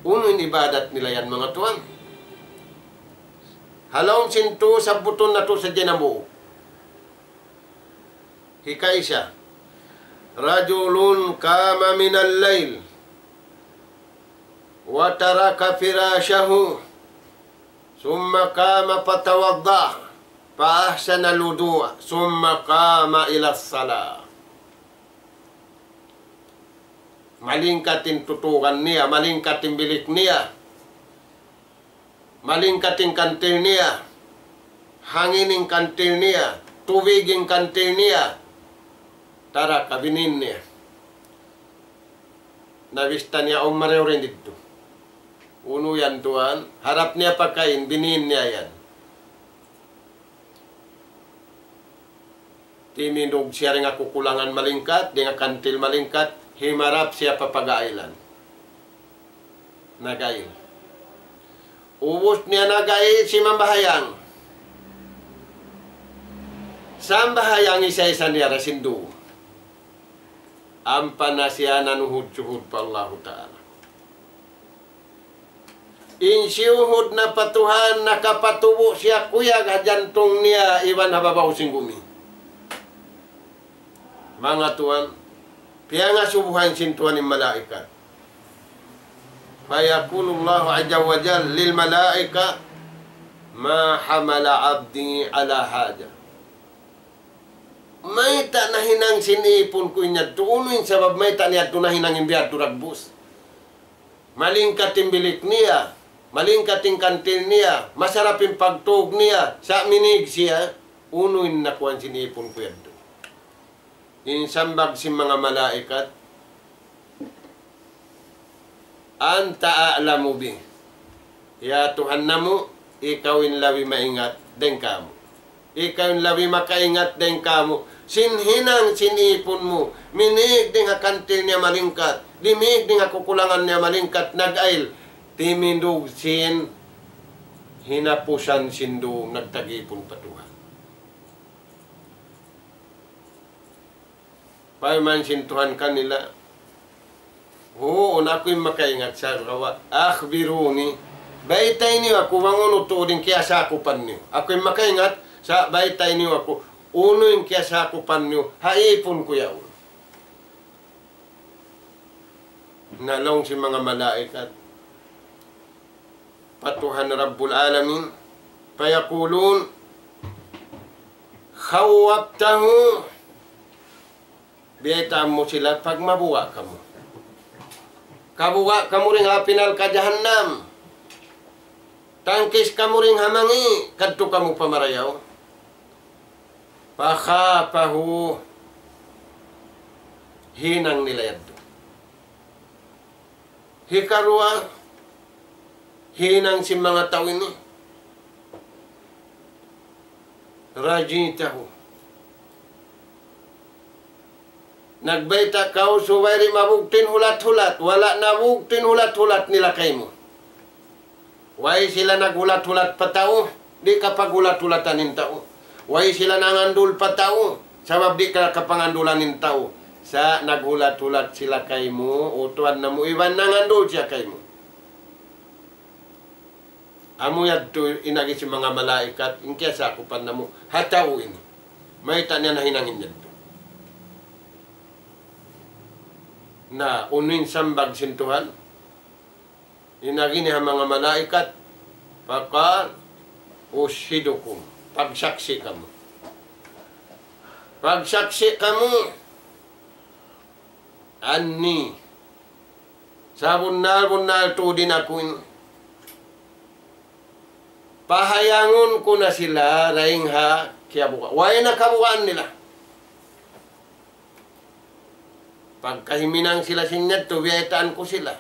Unu in ibadat nila yan, manga tuwan? Ha lawm sin tū, sabbutun natu' sadja in hambuuk. Hikaisa, رجل قام من الليل وترك فراشه ثم قام فتوضأ فأحسن الوضوء ثم قام إلى الصلاة. Malingkat in tutugan niya, malingkat in bilik niya. Malingkat in kantil niya, hangin in kantil niya, tubig in kantil niya. Tara ka binin niya. Nabista niya, "Awn marayaw dayn didtu." "Unu yan, tuwan?" "Harap niya pakain, binin niya yan." Timindug siya dayn ha kukulangan malingkat, dayn ha kantil malingkat, himarap siya pa pag-ailan. Nag-ail. Ubus niya nag-ail, simambahayang. Sambahayang isa-isa niya da sin dūm. Ampa na siya nanuhud-suhud pa Allahu Ta'ala. In siyuhud na pa Tuhan, nakapatubu' siya kuyag ha jantung niya iban ha babaw sin gumi. Manga tuwan, piyangasubuhan sin Tuhan in malaikat. فيقول الله عز وجل للملائكة: ما حمل عبدي على هذا. Mayta' nahinang sin ipun ku in yadtu? Unu in sabab mayta' niya yadtu nahinang in biyadtu dagbus? Malingkat in bilik niya, malingkat in kantil niya, masarap in pagtūg niya, sa' minīg siya, unu in nakuan sin ipun ku yadtu? In sambag sin manga malaikat, أنت أعلم به. Ya Tuhan namu', ikaw in labi maingat dayn kāmu'. Ikaw in labi makaingat dayn kāmu'. Sin hinang sin ipun mu, minīg dayn ha kantil niya malingkat, dimīg dayn ha kukulangan niya malingkat, nag-ail, timindug sin hinapusan sin dūm, nagtag-ipun pa Tuhan. Parman sin Tuhan kanila, "Huun, aku in makaingat, sagawa', أخبروني, baytai niyu aku bang unu tuud in kiyasakupan niyu. Aku in makaingat, sa' baytai niyu aku, unu in kiyasakupan niyu ha ipun ku yaun." Na laung sin manga malaikat pa Tuhan Rabbul Alamin, فيقولون: خوفته. Biyaytaan mu sila, pagmabuga' kamu. Kabuga' kamu dayn ha api narka' jahannam. Tangkis kamu dayn ha mangi', kadtu kamu pa marayaw. فخافه. Hinang nila yadtu. Hikaruwa, hinang sin manga tau ini, رجيته. Nagbayta' kaw subay di' mabugtu' in hulat-hulat, wala' nabugtu' in hulat-hulat nila kaymu. Way sila naghulat-hulat pa tau, di' ka paghulat-hulatan in tau. Way sila nangandul pa tau, sabab di' ka kapangandulan in tau. Sa' naghulat-hulat sila kaymu, O Tuhan namu', iban nangandul siya kaymu. Amu yadtu in agi sin manga malaikat, in kiyasakupan namu', ha tau ini. Mayta' niya nahinang in yadtu? Na, unu in sambag sin Tuhan? In agi niya ha manga malaikat, فقال: أشهدكم. Pagsaksi' kamu. Pagsaksi' kamu, أني. Sabunnal-bunnal tuud in aku in Pahayangun ku na sila dayn ha kiyabuga-, way na kabugaan nila. Pagka himinang sila sin yadtu, biyaytaan ku sila.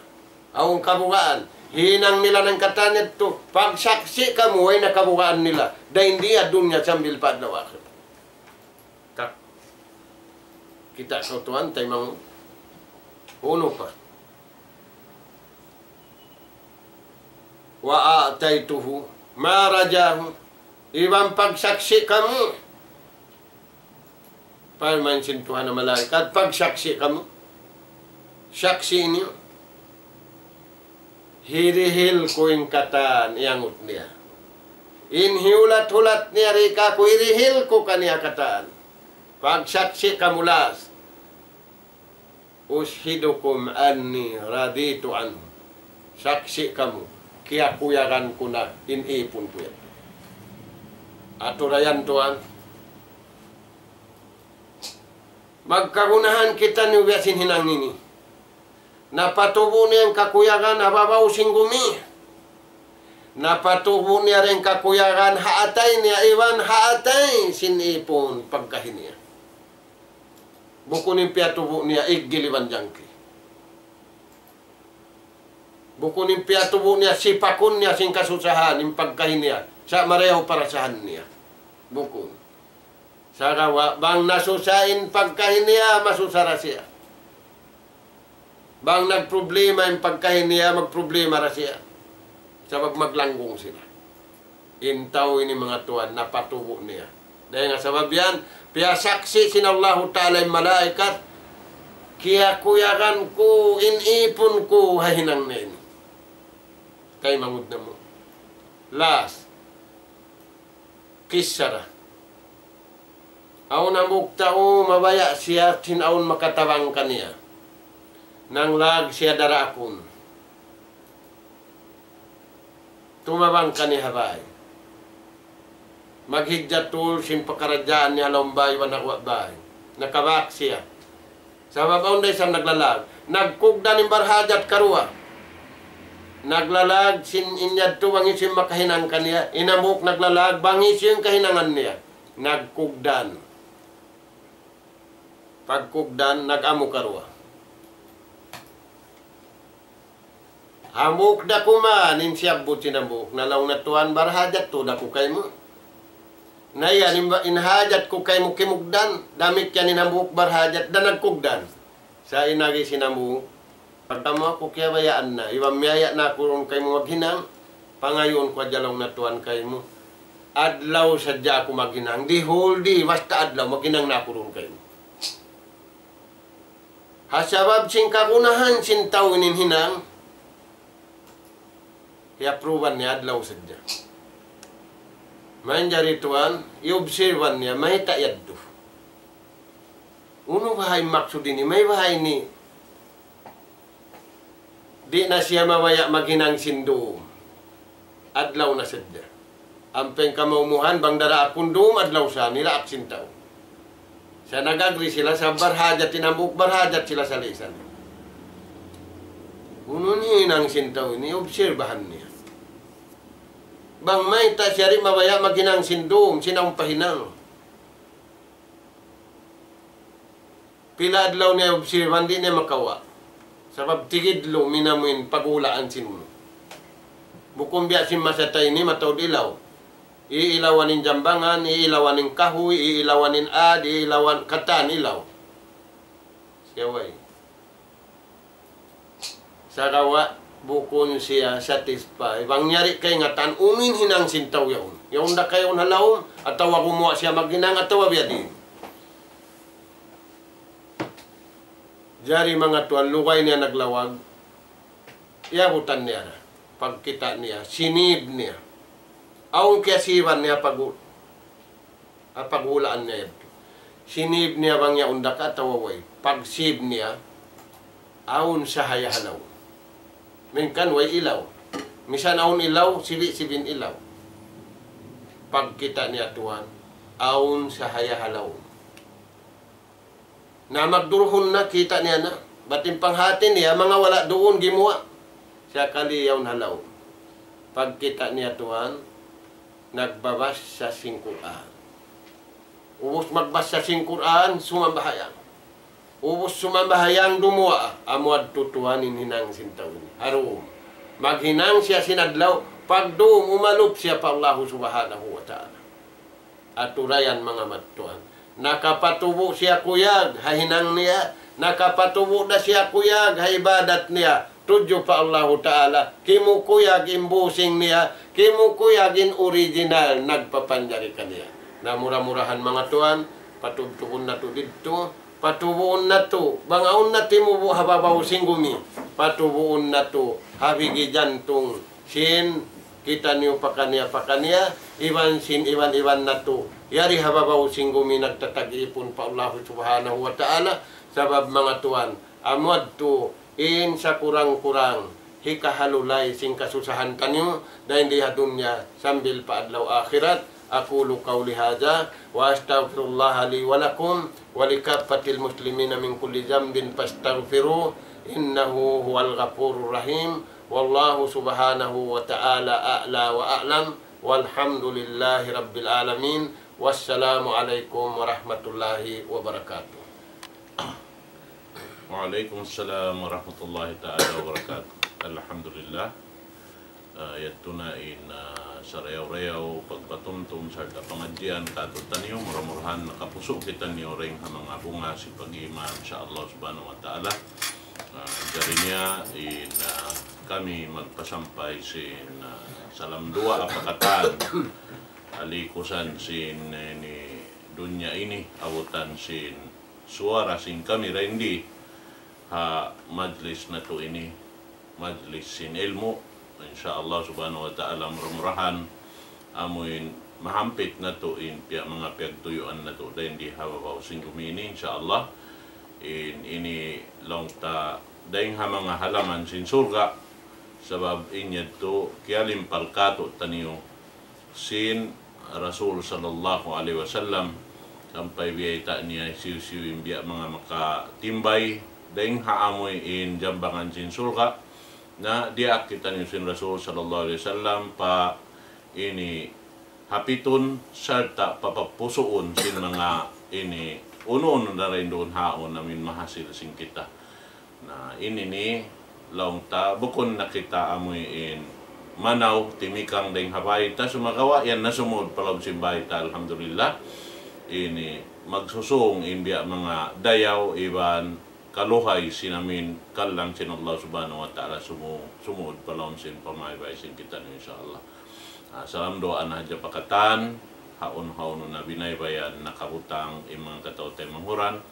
Awn kabugaan. Hinang nila na in katan yadtu. Pagsaksi' kamu, way na kabugaan nila. Dayn di ha dunya sambil pa adlaw akhirat. Tak. Kita' kaw tuwan, taymanghud. Unu pa? وأعطيته ما رجاه. Iban pagsaksi' kamu. Parman sin Tuhan ha malaikat, pagsaksi' kamu. Saksi' niyu. Hirihil ku in katan iyangut niya. In hiyulat-hulat niya di' kāku', hirihil ku kaniya katan. Pagsaksi' kamu, last. أشهدكم أني رضيت عنه. Saksi' kamu, kiyakuyagan ku na in ipun ku yan. Atura yan, tuwan. Magkagunahan kitaniyu biya' sin hinang ini. Napatubu' niya in kakuyagan ha babaw sin gumi. Napatubu' niya in kakuyagan ha atay niya iban ha atay sin ipun pagkahi niya. Bukun in piyatubu' niya iggil iban jangki. Bukun in piyatubu' niya sipakun niya sin kasusahan, in pagkahi niya, sa' marayaw parasahan niya. Bukun. Sagawa', bang nasusa in pagkahi niya, masusa da siya. Bang nagproblema in pagkahi niya, magproblema da siya. Sabab maglanggung sila. In tau ini, manga tuwan, napatubu' niya. Dayn ha sabab yan, piyasaksi' sin Allahu Ta'ala in malaikat, kiyakuyagan ku in ipun ku ha hinang niya ini. Taymanghud namu'. Last. Kissa da. Awn hambuuk tau mabaya' siya sin awn makatabang kaniya. Nanglag siya daraakun. Tumabang kaniya ha bāy. Maghijjatul sin pakaradjaan niya ha lawm bāy iban ha guwa' bāy. Nakabak siya. Sabab awn da isab naglalag. Nagkugdan in barhajat karuwa. Naglalag sin in yadtu bang hisiyu in makahinang kaniya. In hambuuk naglalag bang hisiyu in kahinangan niya. Nagkugdan. Pagkugdan, nag-amu karuwa. Hambuuk da kuman in siyabbut sin hambuuk. Na laung niya, "Tuwan, barhajat tuud aku kaymu. Na yan, in, in hajat ku kaymu kimugdan, damikkiyan in hambuuk barhajat da nagkugdan." Sa' in agi sin hambuuk, "Pagka mu aku kiyabayaan na, iban miyaya' na aku duun kaymu maghinang, pangayuun ku hadja laung niya tuwan kaymu. Adlaw sadja aku maghinang, the whole day, basta adlaw, maghinang na aku duun kaymu." Ha sabab sin kagunahan sin tau ini in hinang, iyaprubaan niya adlaw sadja. Manjari tuwan, iobserban niya, mayta' yadtu. Unu baha' in maksud ini, mayta' baha' ini. Di' na siya mabaya' maghinang sin dum. Adlaw na sadja. Ampa in kamaumuhan, bang daraakun dum, adlaw sa, nilaak sin tau. Sa' nag-agree sila, sa' barhajat in hambuuk, barhajat sila sa' lisan. Unu in hinang sin tau ini, obserbahan niya. Bang mayta' siya di' mabaya' maghinang sin dum, sin awn pa hinang. Pila adlaw niya obserban, di' niya makawa'. Sabab tigidlum in amu in paghulaan sin unu. Bukun biya' sin masa ta ini mataud ilaw. Iilawan in jambangan, iilawan in kahuy, iilawan in ad, iilawan katan ilaw. Siya way. Sagawa' bukun siya satisfy. Bang niya di' kaingatan, unu in hinang sin tau yaun. Yaun da kayaun ha lawm, atawa gumuwa' siya maghinang, atawa biyadiin. Jari manga tuwan, lugay niya naglawag, iyabutan niya na. Pagkita' niya, sinib niya. Awn kiyasiban niya pag-, ha paghulaan niya yadtu. Sinib niya bang yaun da ka atawa way. Pagsib niya, awn sahaya ha lawm. Mingkan way ilaw. Misan awn ilaw, sibi'-sibi' in ilaw. Pagkita' niya tuwan, awn sahaya ha lawm. Na magduruhun na, kita' niya na. Bat in panghati niya, manga wala' duun gimuwa'. Sakali yaun ha lawm. Pagkita' niya tuwan, nagbabasa sin Qur'an. Ubus magbasa sin Qur'an, sumambahayang. Ubus sumambahayang dumuwaa, amu yadtu tuwan in hinang sin tau ini. Ha dum. Maghinang siya sin adlaw, pagdum umalup siya pa Allahu Subhanahu wa Ta'ala. Aturayan manga mattuan. Nakapatubu' siya kuyag ha hinang niya, nakapatubu' da siya kuyag ha ibadat niya tudju pa Allahu Ta'ala, kimukuyag in busing niya, kimukuyag in original nagpapanjari kaniya. Na mura-murahan manga tuan, patubtubun natu' didtu, patubuun natu', bang awn na timubu' ha babaw sin gumi, patubuun natu' ha bigi jantung sin kitaniyu pakaniya-pakaniya, iban sin iban-iban natu'. Yari ha babaw sin gumi nagtatag-ipun pa Allahu Subhanahu wa Ta'ala, sabab manga tuan, amu yadtu in sakurang-kurang hikahalulay sin kasusahan taniyu, dayn di ha dunya sambil pa adlaw akhirat. أقول قولي هذا وأستغفر الله لي ولكم ولكافة المسلمين من كل ذنب فاستغفروه إنه هو الغفور الرحيم. والله سبحانه وتعالى أعلى وأعلم. والحمد لله رب العالمين. والسلام عليكم ورحمة الله وبركاته. Wa alaykum salam wa rahmatullahi ta'ala wa barakatuh. Alhamdulillah. Ah, yadtu na in, ah, sarayaw-rayaw pagpatumtum sarta' pangadjian katu'taniyu, mura-murahan nakapusu' kitaniyu dayn ha manga bunga sin pag-iman, insya Allah subhanahu wa ta'ala. Ah, jari niya in, ah, kami magpasampay sin, ah, salam duwaa pa katan, alikusan sin ini dunya ini, abutan sin suwara sin kami dayn di ha majlis natu' ini, majlis sin ilmu'. Insya Allah subhanahu wa ta'ala, mura-murahan amuin mahampit natu' in piya-, manga piyagtuyuan natu' dayn di ha babaw sin gumi ini, insya Allah. In ini laung ta dayn ha manga halaman sin surga', sabab in yadtu kiyalimpal katu'taniyu sin Rasul sallallahu alayhi wasallam, sampay biyayta' niya hisiyu-siyu in biya' manga makatimbay dayn ha amuin jambangan sin surga'. Na diyaak kitaniyu sin Rasul sallallahu alayhi wasallam pa ini hapitun sarta' papagpusuun sin manga ini unu-unu na dayn duun ha awn amuin mahasil sin kita. Na ini ini laung ta, bukun na kita amuin manaw, timikang dayn ha bāy ta, sumagawa' yan na sumūd pa lawm sin bāy ta, alhamdulillah. Ini magsusūng in biya' manga dayaw iban kaluhay sin amuin kallang sin Allah subhanahu wa ta'ala, sumū-, sumūd pa lawm sin pamaybay sin kitaniyu, insya Allah. Ah, salam duwaa na hadja pa katan, ha unu-unu na binaybayan nakabutang in manga kataw-taymanghuran.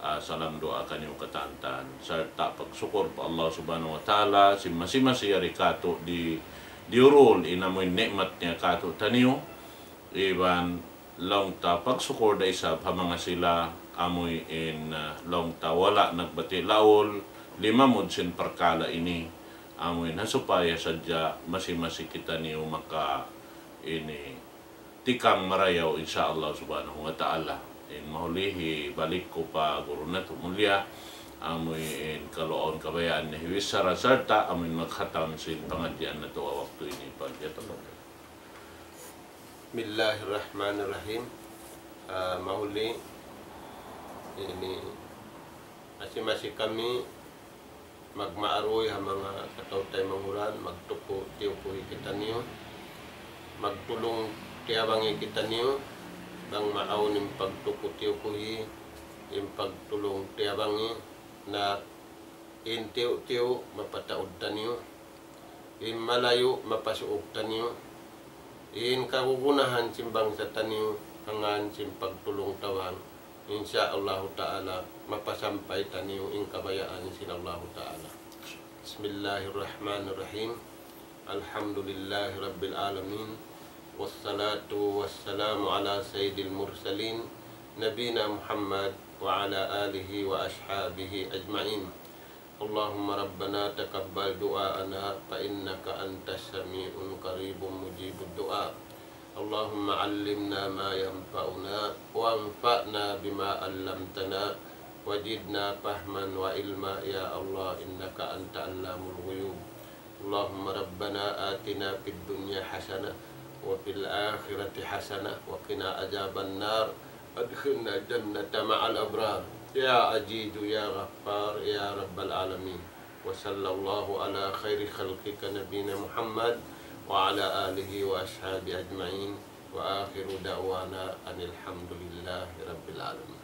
Ah, salam duwaa kaniyu katantan. Sarta' pagsukur pa Allah subhanahu wa ta'ala, sin masi-masi yari katu' di, diyurul in amuin ni'mat niya katu'taniyu. Iban laung ta pagsukur da isab ha manga sila amuin, ah, laung ta wala' nagbati' laul, limamud sin parkala' ini, amuin ha supaya sadja masi-masi kitaniyu maka ini tikang marayaw, insya Allah subhanahu wa ta'ala. In mahuli hibalik ku pa guru natu' mulia, amuin kalu awn kabayaan niya hibichara sarta' amuin maghatam sin pangadjian natu' ha waktu ini. Palyatafaddal. Bismillahirrahmanirrahim. Ah, mahuli ini masi-masi kami magmaaruy ha manga kataw-taymanghuran, magtuku' tiyukuhi kitaniyu, magtulung-tiyabangi kitaniyu, bang maawn in pagtuku' tiyukuhi, in pagtulung-tiyabangi, na in tiyu'-tiyu' mapataud taniyu, in malayu' mapasuuk taniyu, in kagunahan sin bangsa taniyu, hangkan sin pagtulung-tabang. Insya Allahu ta'ala, mapasampay taniyu in kabayaan sin Allahu ta'ala. Bismillahirrahmanirrahim. Alhamdulillahi rabbil alamin. Wassalatu wassalamu ala sayyidil mursalin, nabina Muhammad wa ala alihi wa ashabihi ajma'in. اللهم ربنا تقبل دعاءنا فإنك أنت السميع القريب مجيب الدعاء. اللهم علمنا ما ينفعنا وانفعنا بما علمتنا وزدنا فهما وعلما يا الله إنك أنت علام الغيوب. اللهم ربنا آتنا في الدنيا حسنة وفي الآخرة حسنة وقنا عذاب النار. أدخلنا الجنة مع الأبرار. يا عزيز يا غفار يا رب العالمين. وصلى الله على خير خلقك نبينا محمد وعلى آله وأصحابه أجمعين. وآخر دعوانا أن الحمد لله رب العالمين.